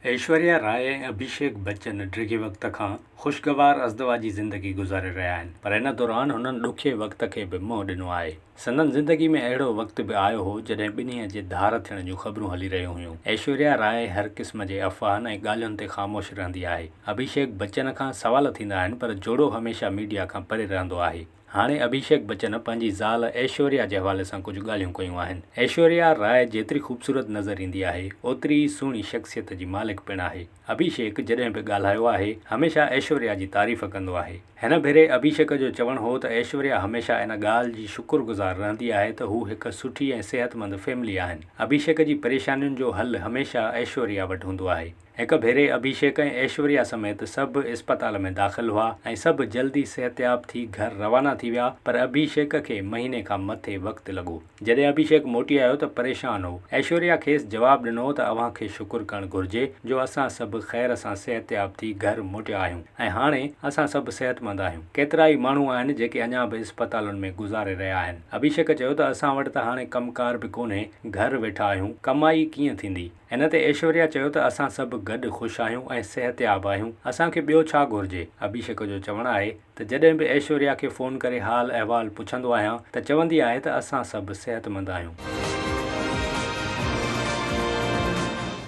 ايشوريا راء ۽ اڀيشيڪ بچن ڊگهي وقت کان خوشگوار ازدواجي زندگي گذاري رهيا آهن پر ان دوران هنن ڏکئي وقت کي به منهن ڏنو آهي. سندن زندگي ۾ اهڙو وقت به آيو هو جڏهن ٻنهي جي ڌار ٿيڻ جون خبرون هلي رهيون هيون. ايشوريا راء هر قسم جي افواهن ۽ ڳالهين تي خاموش رهندي آهي. اڀيشيڪ بچن کان سوال ٿيندا آهن پر جوڙو هميشه ميڊيا کان پري رهندو آهي. هاڻي اڀيشيڪ بچن پنهنجي زال ايشوريا جي حوالي سان ڪجهه ڳالهيون ڪيون آهن. ايشوريا راء جيتري خوبصورت نظر ايندي آهي، اوتري ئي سهڻي شخصيت جي مالڪ پڻ آهي. اڀيشيڪ جڏهن به ڳالهايو آهي، هميشه ايشوريا جي تعريف ڪندو آهي. هن ڀيري اڀيشيڪ جو چوڻ هو ته ايشوريا هميشه ان ڳالهه جي شڪر گذار رهندي آهي ته هو هڪ سٺي ۽ صحتمند فيملي آهن. اڀيشيڪ جي پريشانين جو حل هميشه ايشوريا وٽ هوندو آهي. هڪ ڀيري اڀيشيڪ ۽ ايشوريا سميت سڀ اسپتال ۾ داخل هئا ۽ سڀ جلدي صحتياب ٿي گهر روانا ٿي ويا پر اڀيشيڪ کي مهيني کان مٿي وقت لڳو. جڏهن اڀيشيڪ موٽي آيو ته پريشان هو. ايشوريا کيس جواب ڏنو ته اوهان کي شڪر ڪرڻ گهرجي جو اسان سڀ خير سان صحتياب ٿي گهر موٽيا آهيون ۽ هاڻي اسان سڀ صحتمند آهيون. ڪيترائي ماڻهو آهن جيڪي اڃا به اسپتالن ۾ گذاري رهيا آهن. اڀيشيڪ چيو ته اسان وٽ ته هاڻي ڪم ڪار به ڪونهي، گهر ويٺا آهيون، ڪمائي ڪيئن ٿيندي؟ ان تي ايشوريا چيو ته اسان سڀ گڏ خوش آهيون ۽ صحتياب آهيون، اسان کي ٻيو ڇا گهرجي؟ اڀيشيڪ جو چوڻ آهي ته جڏهن به ايشوريا کي فون ڪري حال احوال پڇندو آهيان ته چوندي آهي ته اسان سڀ صحتمند آهيون.